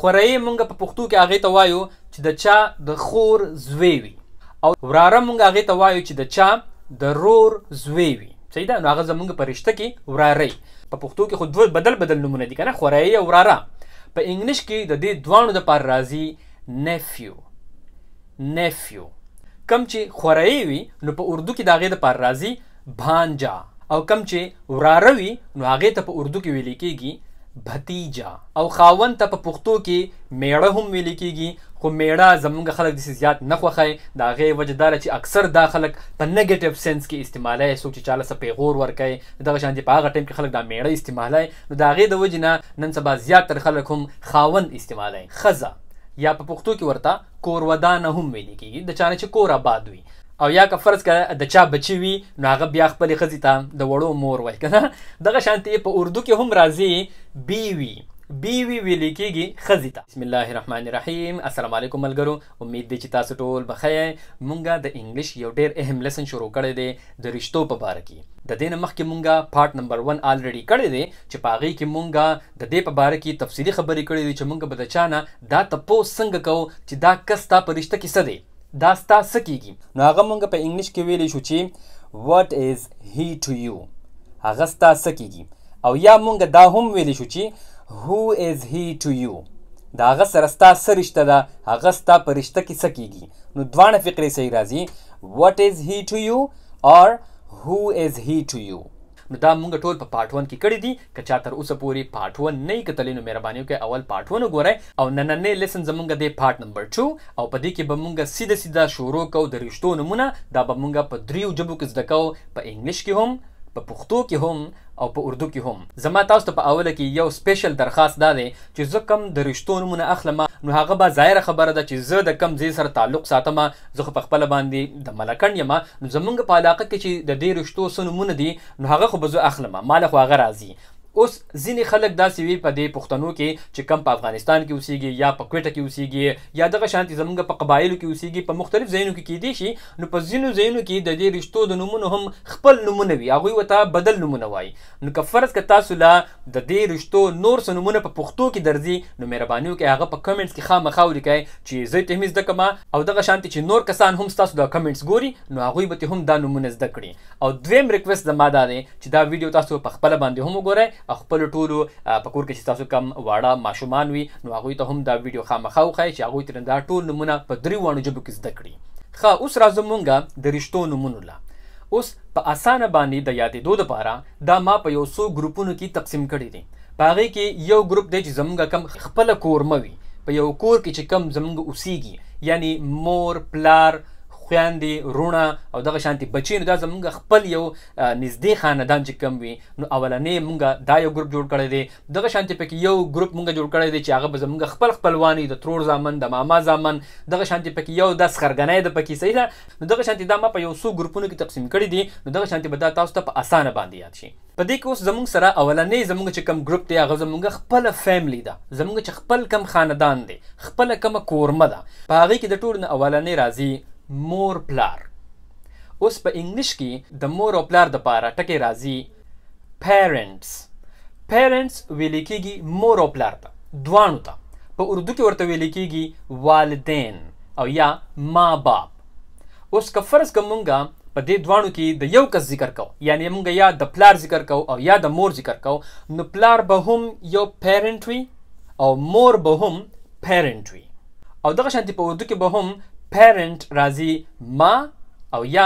خوريي مونږ په پښتو کې هغې ته وایو چې د چا د خور زوی وي، او وراره مونږ هغې ته وایو چې د چا د رور زوی وي. صحیح ده؟ نو هغه زمونږ په رشته کې وراره. په پښتو کې خو دوه بدل بدل نومونه دي که نه، خوريي او وراره. په انګلیش کې د دې دواړو دپاره راځي nephew. nephew. کم چې خوريي وي نو په اردو کې د هغې دپاره راځي بھانجا، او کم چې وراره وي نو هغې ته په اردو کې ویل کېږي بھتیجا. او خاوند ته په پښتو کې میړه هم ویل کېږي، خو میړه زمونږ خلک داسې زیات نه خوښوي. د هغې وجه دا ده چې اکثر دا خلک په negative sense کې استعمالوي، څوک چې چاله څه پیغور ورکوي دغه شان دي په هغه ټایم کې خلک دا میړه استعمالوي. نو د هغې د وجې نه نن سبا زیات تر خلک هم خاوند استعمالوي. ښځه یا په پښتو کې ورته کورودانه هم ویل کېږي، د چا نه چې کور آباد وي. او یا که فرض که د چا بچی وي نو هغه بیا خپلې ښځې ته د وړو مور وایي که نه. دغه شانتې په اردو کې هم راځي بیوي. بیوي ویل کېږي ښځې ته. بسم الله الرحمن الرحیم. السلام علیکم ملګرو، امید دی چې تاسو ټول به ښه یئ. مونږه د انګلیش یو ډېر اهم lesson شروع کړی دی د رشتو په باره کې. د دې نه مخکې مونږه part number 1 already کړی دی چې په هغې کې مونږه د دې په باره کې تفصیلي خبرې کړې دي چې مونږ به د چا نه دا تپوس څنګه کوو چې دا کس ستا په رشته کې څه دی، دا ستا څه کېږي. نو هغه مونږ په انګلیش کې ویلی شو چې what is he to you، هغه ستا څه کېږي. او یا مونږ دا هم ویلی شو چې who is he to you، د هغه سره ستا څه رشته ده، هغه ستا په رشته کې څه کېږي. نو دواړه فقرې صحیح راځي، what is he to you or who is he to you. نو دا مونږ ټول په part 1 کې کړي دي. که چا تر اوسه پورې part 1 نه یې کتلی نو مهرباني وکړئ اول part 1 وګورئ. او نننی lesson زمونږ دی part number 2، او په دې کې به مونږ سیده سیده شروع کوو د رشتو نومونه. دا به مونږ په دریو ژبو کې زده کوو، په انګلیش کې هم، په پښتو کې هم، او په اردو کې هم. زما تاسو ته په اوله کې یو special درخواست دا دی چې زه کم د رشتو نومونه اخلم نو هغه به ظاهره خبره ده چې زه د کم ځای سره تعلق ساتم. زه خو په خپله باندې د ملکنډ یم، نو زمونږ په علاقه کې چې د دې رشتو څه نومونه دي نو هغه خو به زه اخلم، ماله خو هغه راځي. اوس ځینې خلک داسې وي په دې پښتنو کې چې کم په افغانستان کې اوسیږي یا په کوټه کې اوسیږي یا دغه شانتې زمونږ په قبایلو کې اوسیږي، په مختلف ځایونو کې کیدی شي. نو په ځینو ځایونو کې د دې رشتو د نومونو هم خپل نومونه وي، هغوی ورته بدل نومونه وایي. نو که فرض که تاسو له د دې رشتو نور څه نومونه په پښتو کې درځي نو مهرباني وکړئ هغه په comments کې خامخا ولیکئ چې زه ترې هم زده کړم، او دغه شانتې چې نور کسان هم ستاسو دا comments ګوري نو هغوی به ترې هم دا نومونه زده کړي. او دویم request زما دا دی چې دا ویډیو تاسو په خپله باندې هم وګورئ او خپل ټولو په کور کې چې تاسو کم واړه ماشومان وي نو هغوی ته هم دا ویډیو خامخا وښایئ چې هغوی ترې دا ټول نومونه په دریو واړو ژبو کې زده کړي. ښه، اوس راځو مونږه د رشتو نومونو له. اوس په اسانه باندې د یادېدو دپاره دا ما په یو څو ګروپونو کې تقسیم کړي دي. په هغې کې یو ګروپ دی چې زمونږ کم خپله کورمه وي، په یو کور کې چې کم زمونږ اوسیږي، یعنی مور، پلار، خویندې، وروڼه او دغه شانتې بچي. نو دا زمونږ خپل یو نږدې خاندان چې کم وي نو اولنې مونږ دا یو ګروپ جوړ کړی دی. دغه شانتې پکې یو ګروپ مونږ جوړ کړی دی چې هغه به زمونږ خپل خپلوان وي، د ترور زامن، د ماما زامن، دغه شانتې پکې یو د سخرګنی ده پکې. صحیح ده؟ نو دغه شانتې دا ما په یو څو ګروپونو کې تقسیم کړي دي. نو دغه شانتې به دا تاسو ته په اسانه باندې یاد شي. په دې کې اوس زمونږ سره اولنې زمونږ چې کم ګروپ دی هغه زمونږ خپله family ده، زمونږ چې خپل کم خاندان دی، خپله کمه کورمه ده. په هغې کې د ټولو نه اولنې راځي مور پلار. اوس په انګلیش کې د مور او پلار دپاره ټکی راځي parents. parents ویل کېږي مور او پلار ته، دواړو ته. په اردو کې ورته ویل کېږي والدین او یا ما باپ. اوس که فرض که مونږه په دې دواړو کې د یو کس ذکر کوو، یعنی مونږ یا د پلار ذکر کوو او یا د مور ذکر کوو، نو پلار به هم یو parent وي او مور به هم parent وي. او دغه شانتې په اردو کې به هم parent راځي ما او یا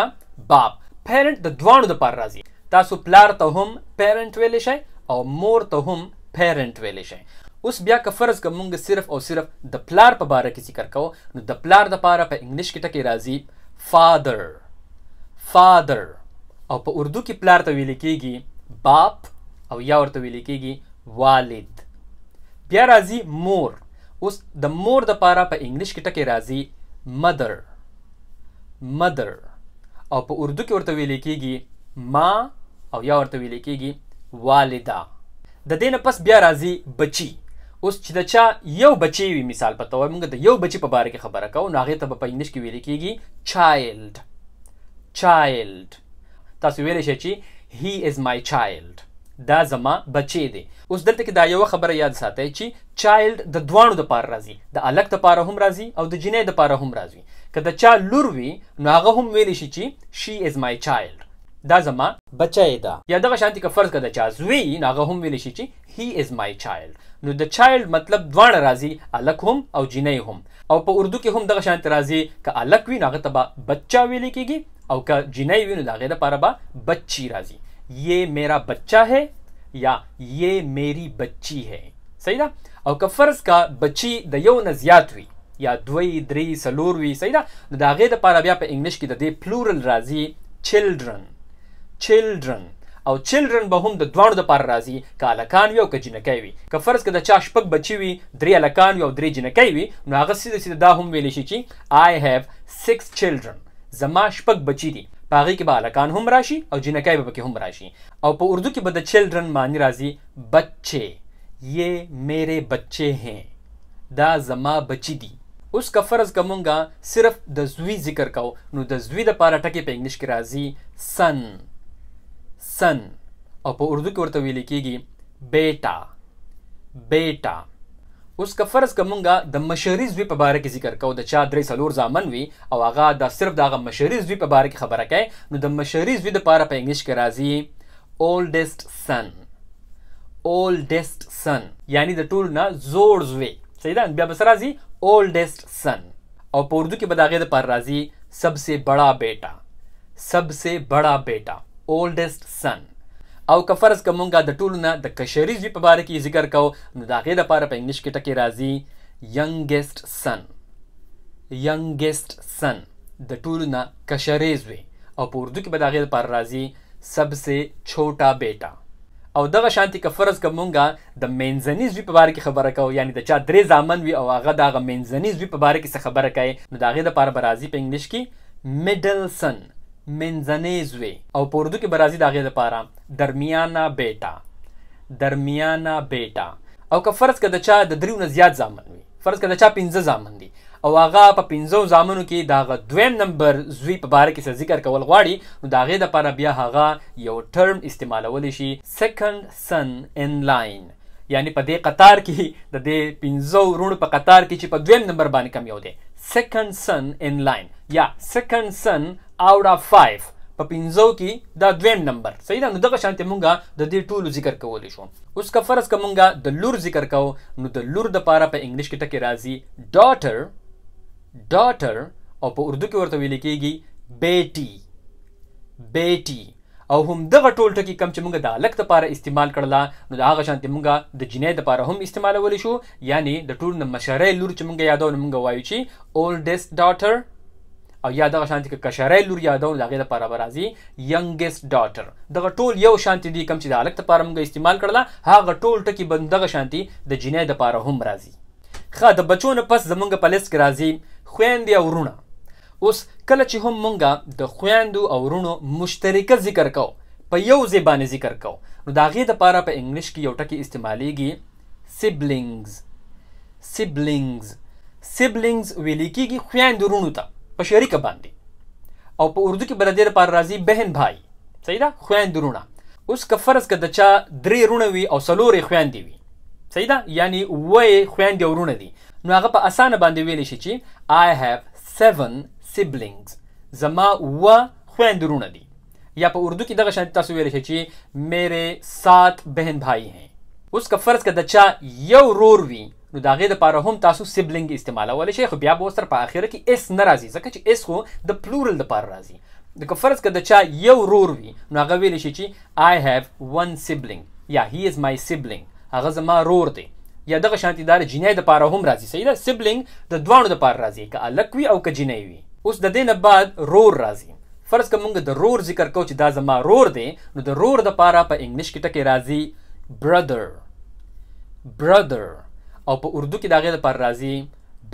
باپ. parent د دواړو دپاره راځي. تاسو پلار ته هم parent ویلی شئ او مور ته هم parent ویلی شئ. اوس بیا که فرض که مونږ صرف او صرف د پلار په باره کې ذکر کوو نو د پلار دپاره په انګلیش کې ټکی راځي father. father. او په اردو کې پلار ته ویل کېږي باپ او یا ورته ویل کېږي والد. بیا راځي مور. اوس د مور دپاره په انګلیش کې ټکی راځي mother. mother. او په اردو کې ورته ویل کېږي ما او یا ورته ویل کېږي والده. د دې نه پس بیا راځي بچي. اوس چې د چا یو بچی وي، مثال په توګه موږ د یو بچي په باره کې خبره کوو، نو هغې ته به په انګلیش کې ویل کېږي child. child. تاسو ویلی شئ چې he is my child، دا زما بچی دی. اوس دلته کې دا یوه خبره یاد ساتئ چې چایلډ د دواړو دپاره راځي، د هلک دپاره هم راځي او د جینۍ دپاره هم راځي. که د چا لور وي نو هغه هم ویلی شي چې شي از مای چایلډ، دا زما بچی ده. یا دغه شانتې که فرض که د چا زوی وي نو هغه هم ویلی شي چې هی از مای چایلډ. نو د چایلډ مطلب دواړه راځي، هلک هم او جینۍ هم. او په اردو کې هم دغه شانتې راځي، که هلک وي نو هغه ته به بچا ویلی کېږي او که جینۍ وي نو د هغې دپاره به بچی راځي. یہ میرا بچا ہے یا یہ میری بچی ہے. صحیح ده. او که فرض کا بچی د یو نه زیات وي یا دوی درې څلور وي، صحیح ده، نو د هغې دپاره بیا په انګلیش کې د دې پلورل راځي چلډرن. چلډرن. او چلډرن به هم د دواړو دپاره راځي، که هلکان وي او که جینکۍ وي. که فرض که د چا شپږ بچي وي، درې هلکان وي او درې جینکۍ وي، نو هغه سیده سیده دا هم ویلی شي چې I have 6 children، زما شپږ بچي دي. په هغې کې به هلکان هم راشي او جینکۍ به پکې هم راشي. او په اردو کې به د چلډرن معنی راځي بچې، یہ میرے بچے ہیں، دا زما بچی دي. اوس که فرض که مونږه صرف د زوی ذکر کوو نو د زوی دپاره ټکی په انګلیش کې راځي سن. سن. او په اردو کې ورته ویل کېږي بیټا. بیټا. اوس که فرض که مونږه د مشري زوی په باره کې ذکر کوو، د چا درې څلور زامن وي او هغه د صرف د هغه مشري زوی په باره کې خبره کوي، نو د مشري زوی دپاره په انګلیش کې راځي اولډسټ سن. اولډسټ سن یعنی د ټولو نه زوړ زوی. صحیح ده. بیا به څه راځي؟ اولډسټ سن. او په اردو کې به د هغې دپاره راځي سب سے بڑا بیټا. سب سے بڑا بیټا، اولډسټ سن. او که فرض که مونږه د ټولو نه د کشري زوی په باره کې ذکر کوو نو د هغې دپاره په انګلیش کې ټکی راځي ینګسټ سن. ینګسټ سن د ټولو نه کشرې زوی. او په اردو کې به د هغې دپاره راځي سب سے چھوټا بیټا. او دغه شانتې که فرض که مونږه د منځني زوی په باره کې خبره کوو، یعنی د چا درې زامن وي او هغه د هغه منځني زوی په باره کې څه خبره کوي، نو د هغې دپاره به راځي په انګلیش کې میډل سن، منځنی زوی. او په اردو کې به راځي د هغې دپاره درمیانه بیټا. درمیانه بیټا. او که فرض که د چا د دریو نه زیات زامن وي، فرض که د چا پنځه زامن دي او هغه په پنځو زامنو کې د هغه دویم نمبر زوی په باره کې څه ذکر کول غواړي، نو د هغې دپاره بیا هغه یو ټرم استعمالولی شي، سیکنډ سن ان لاین. یعنی په دې قطار کې د دې پنځو وروڼو په قطار کې چې په دویم نمبر باندې کم یو دی، سیکنډ سن ان لاین یا سیکنډ سن آوټ آف 5، په پنځو کې دا دویم نمبر. صحیح ده. نو دغه شانتې مونږه د دې ټولو ذکر کولی شو. اوس که فرض که مونږه د لور ذکر کوو نو د لور دپاره په انګلیش کې ټکی راځي ډاټر. ډاټر. او په اردو کې ورته ویل کېږي بیټي. بیټي. او هم دغه ټول ټکي کوم چې مونږ د هلک دپاره استعمال کړله نو د هغه شانتې مونږه د جینۍ دپاره هم استعمالولی شو. یعنی د ټولو نه مشرۍ لور چې مونږ یادوو نو مونږ وایو چې اولډسټ ډاټر، او یا دغه شانتې که کشرۍ لور یادوو نو د هغې دپاره به راځي ینګسټ ډاټر. دغه ټول یو شانتې دي کوم چې د هلک دپاره مونږ استعمال کړله، هغه ټول ټکي به دغه شانتې د جینۍ دپاره هم راځي. ښه، د بچو نه پس زمونږ په لیست کې راځي خویندې او وروڼه. اوس کله چې هم مونږه د خویندو او وروڼو مشترکه ذکر کوو، په یو ځای باندې ذکر کوو، نو د هغې دپاره په انګلیش کې یو ټکی استعمالیږي سیبلینګز. سیبلینګز. سیبلینګز ویل کېږي خویندو وروڼو ته په شریکه باندې. او په اردو کې به د دې دپاره راځي بهن بھای. صحیح ده، خویندو وروڼه. اوس که فرض که د چا درې وروڼه وي او څلور یې خویندې وي، صحیح ده، یعنی اووه یې خویندې او وروڼه دي، نو هغه په اسانه باندې ویلی شي چې I have 7 siblings، زما اووه خویندې وروڼه دي. یا په اردو کې دغه شان تاسو ویلی شئ چې میرے 7 بہن بھائی ہیں. اوس که فرض که د چا یو ورور وي نو د هغې دپاره هم تاسو سیبلینګ استعمالولی شئ، خو بیا به ورسره په اخره کې اس نه راځي، ځکه چې اس خو د پلورل دپاره راځي. نو که فرض که د چا یو ورور وي نو هغه ویلی شي چې I have 1 sibling یا he is my sibling، هغه زما ورور دی. یا دغه شانتې دا د جینۍ دپاره هم راځي. صحیح ده، سیبلینګ د دواړو دپاره راځي، که هلک وي او که جینۍ وي. اوس د دې نه بعد رور راځي. فرض که مونږ د رور ذکر کوو چې دا زما رور دی، نو د رور دپاره په انګلیش کې ټکی راځي برادر. برادر. او په اردو کې د هغې دپاره راځي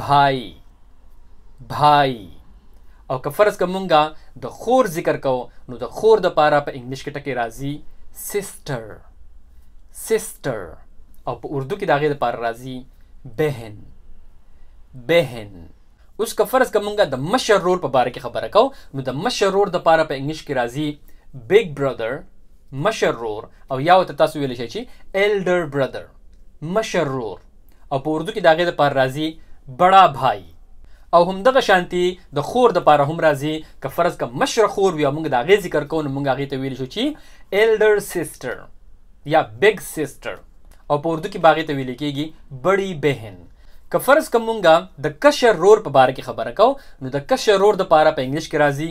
بھائی. بھائی. او که فرض که مونږه د خور ذکر کوو نو د خور دپاره په انګلیش کې ټکی راځي سیسټر. سیسټر. او په اردو کې د هغې دپاره راځي بهن. بهن. اوس که فرض که مونږه د مشر ورور په باره کې خبره کوو نو د مشر ورور دپاره په انګلیش کې راځي بیګ برادر، مشر رور، او یا ورته تاسو ویلی شئ چې ایلډر برادر، مشر رور، او په اردو کې د هغې دپاره راځي بڑا بھائی. او همدغه شانتي د خور دپاره هم راځي، که فرض که مشره خور وي او موږ د هغې ذکر کوو نو موږ هغې ته ویلی شو چې ایلډر سسټر یا بیګ سسټر، او په اردو کې به هغې ته ویل کېږي بړی بهن. که فرض که مونږ د کشر رور په باره کې خبره کوو نو د کشر رور دپاره په انګلیش کې راځي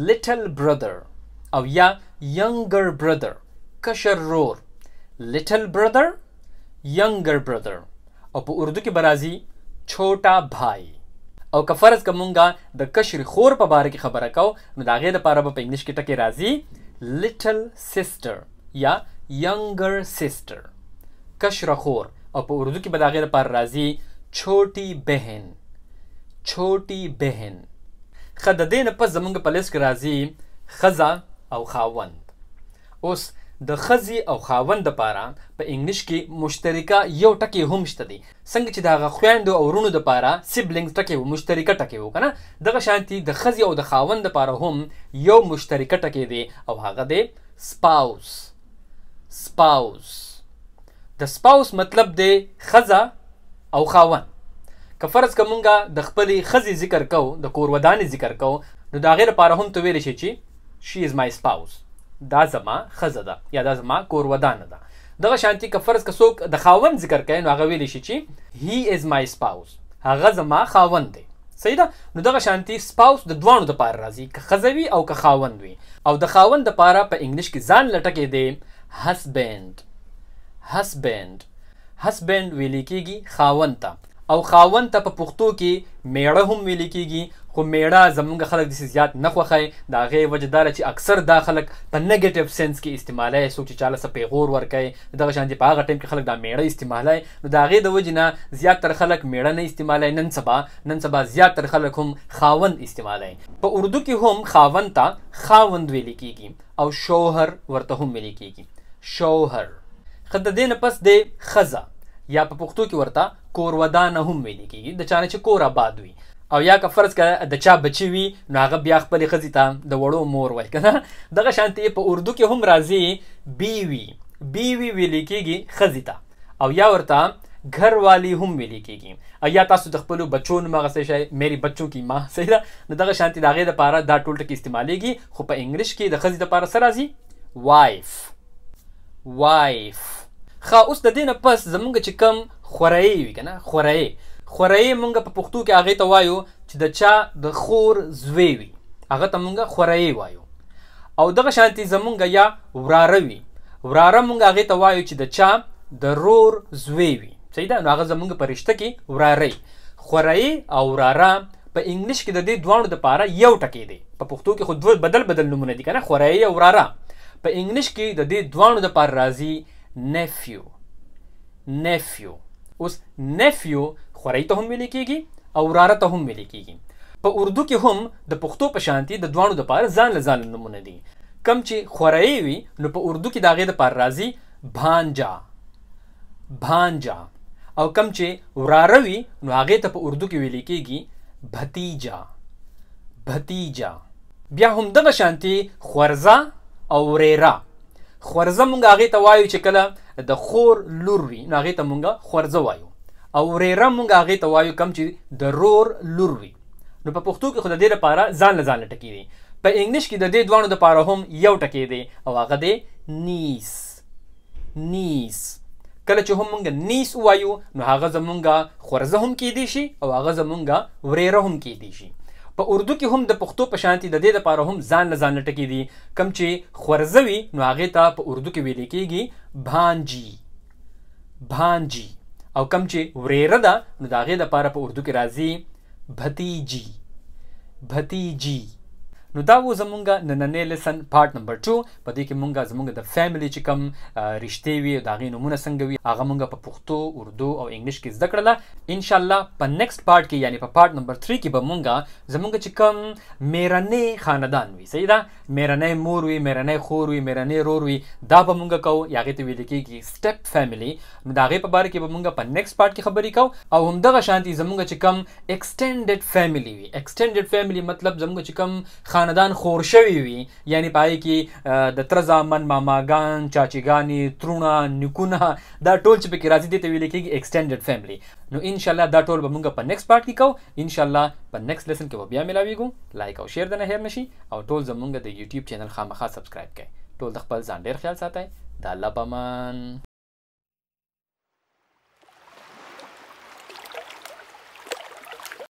لیټل برادر او یا ینګر برادر، کشر رور، لیټل برادر، ینګر برادر، او په اردو کې به راځي چھوټا بھائی. او که فرض که مونږ د کشر خور په باره کې خبره کوو نو د هغې دپاره به په انګلیش کې ټکی راځي لیټل سسټر یا ینګر سسټر، کشره خور، او په اردو کې به د هغې دپاره راځي چھوټی بهن، چھوټی بهن. ښه، د دې نه پس زمونږ په لیست کې راځي ښځه او خاوند. اوس د ښځې او خاوند دپاره په انګلیش کې مشترکه یو ټکی هم شته دی، څنګه چې د هغه خویندو او وروڼو دپاره سیبلینګز ټکی و، مشترکه ټکی و که نه، دغه شانتي د ښځې او د خاوند دپاره هم یو مشترکه ټکی دی او هغه دی سپاوس. سپاوس، د سپاوس مطلب دی ښځه او خاوند. که فرض که مونږ د خپلې ښځې ذکر کوو، د کورودانې ذکر کوو، نو د هغې لپاره هم ته ویلی شې چې she is my spouse، دا زما ښځه ده یا دا زما کورودانه ده. دغه شانتي که فرض که څوک د خاوند ذکر کوي نو هغه ویلی شي چې he is my spouse، هغه زما خاوند دی. صحیح ده. نو دغه شانتي سپاوس د دواړو دپاره راځي، که ښځه وي او که خاوند وي. او د خاوند دپاره په انګلیش کې ځان له ټکی دی husband. husband، husband ویل کېږي خاوند ته، او خاوند ته په پښتو کې میړه هم ویل کېږي، خو میړه زمونږ خلک داسې زیات نه خوښوي. د هغې وجه دا ده چې اکثر دا خلک په نګیټیو سنس کې استعمالوي، څوک چې چاله څه پیغور ورکوي دغه شان په هغه ټایم کې خلک دا میړه استعمالوي، نو د هغې د وجې نه زیاتره خلک میړه نه استعمالوي. نن سبا زیاتره خلک هم خاوند استعمالوي. په اردو کې هم خاوند ته خاوند ویل کېږي او شوهر ورته هم ویل کېږي، شوهر. ښه، د دې نه پس دی ښځه یا په پښتو کې ورته کورودانه هم ویل کېږي، د چا نه چې کور آباد وي، او یا که فرض که د چا بچی وي نو هغه بیا خپلې ښځې ته د وړو مور وایي که نه. دغه شانتې په اردو کې هم راځي بیوي. بیوي ویل کېږي ښځې ته، او یا ورته ګھر والی هم ویل کېږي، او یا تاسو د خپلو بچو نوم اخیستی شئ، میري بچو کی ما، صحیح ده. نو دغه شانتې د هغې دپاره دا ټول ټکي استعمالېږي. خو په انګلیش کې د ښځې دپاره څه راځي؟ وایف. وایف. ښه، اوس د دې نه پس زمونږ چې کوم خورایې وي که نه، خورایې، خورایې مونږ په پښتو کې هغې ته وایو چې د چا د خور زوی وي، هغه ته مونږ خورایې وایو. او دغه شانتې زمونږ یا وراره وي، وراره مونږ هغې ته وایو چې د چا د رور زوی وي، صحیح ده. نو هغه زمونږ په رشته کې وراره. خورایې او وراره په انګلیش کې د دې دواړو دپاره یو ټکی دی. په پښتو کې خو دوه بدل بدل نومونه دي که نه، خورایې او وراره. په انګلیش کې د دې دواړو دپاره راځي نیفیو. نیفیو. اوس نیفیو خورۍ ته هم ویل کېږي او وراره ته هم ویل کېږي. په اردو کې هم د پښتو په شانتي د دواړو دپاره ځان له ځان نومونه دي. کم چې خورۍ وي نو په اردو کې د هغې دپاره راځي بھانجا، بھانجا، او کم چې وراره وي نو هغې ته په اردو کې ویل کېږي بھتیجا، بھتیجا. بیا هم دغه شانتي خورزه او وریره. خورزه مونږ هغې ته وایو چې کله د خور لور وي نو هغې ته مونږ خورزه وایو، او وریره مونږ هغې ته وایو کم چې د رور لور وي. نو په پښتو کې خو د دې لپاره ځان له ځانه ټکی دی. په انګلیش کې د دې دواړو دپاره هم یو ټکی دی او هغه دی نیس. نیس. کله چې هم مونږ نیس ووایو نو هغه زمونږ خورزه هم کیدی شي او هغه زمونږ وریره هم کیدی شي. په اردو کې هم د پښتو په شانتي د دې دپاره هم ځان له ځانه ټکی دي. کم چې خورزه وي نو هغې ته په اردو کې ویل کېږي بھانجي، بھانجي، او کم چې وریره ده نو د هغې دپاره په اردو کې راځي بھتیجي، بھتیجي. نو دا و زمونږ نننی لیسن پارټ نمبر 2. په دې کې مونږ زمونږ د فیملی چې کوم رشتې وي د هغې نومونه څنګه وي هغه مونږ په پښتو، اردو او انګلیش کې زده کړله. انشاءالله په نیکسټ پارټ کې یعنی په پارټ نمبر 3 کې به مونږ زمونږ چې کوم میرنی خاندان وي، صحیح ده، میرنی مور وي، میرنی خور وي، میرنی رور وي، دا به مونږ کوو، یا هغې ته ویل کېږي سټپ فیملی. نو د هغې په باره کې به مونږ په نیکسټ پارټ کې خبرې کوو. او همدغه شانتي زمونږ چې کوم ایکسټینډډ فیملی وي، ایکسټینډډ فیملی مطلب زمونږ چې کوم خاندان خور شوی وي، یعنی په هغې کې د تره زامن، ماماګان، چاچیګانې، تروڼه، نیکونه، دا ټول چې پکې راځي دې ته ویل کېږي ایکسټینډډ فیملی. نو ان شاء الله دا ټول به مونږ په نیکسټ پارټ کې کوو. ان شاء الله په نیکسټ لیسن کې به بیا ملاویږو. لایک او شیر د نه هېر نشي او ټول زمونږ د یوټیوب چینل خامخا سبسکرایب کړئ. ټول د خپل ځان ډېر خیال ساتئ. د الله په امان.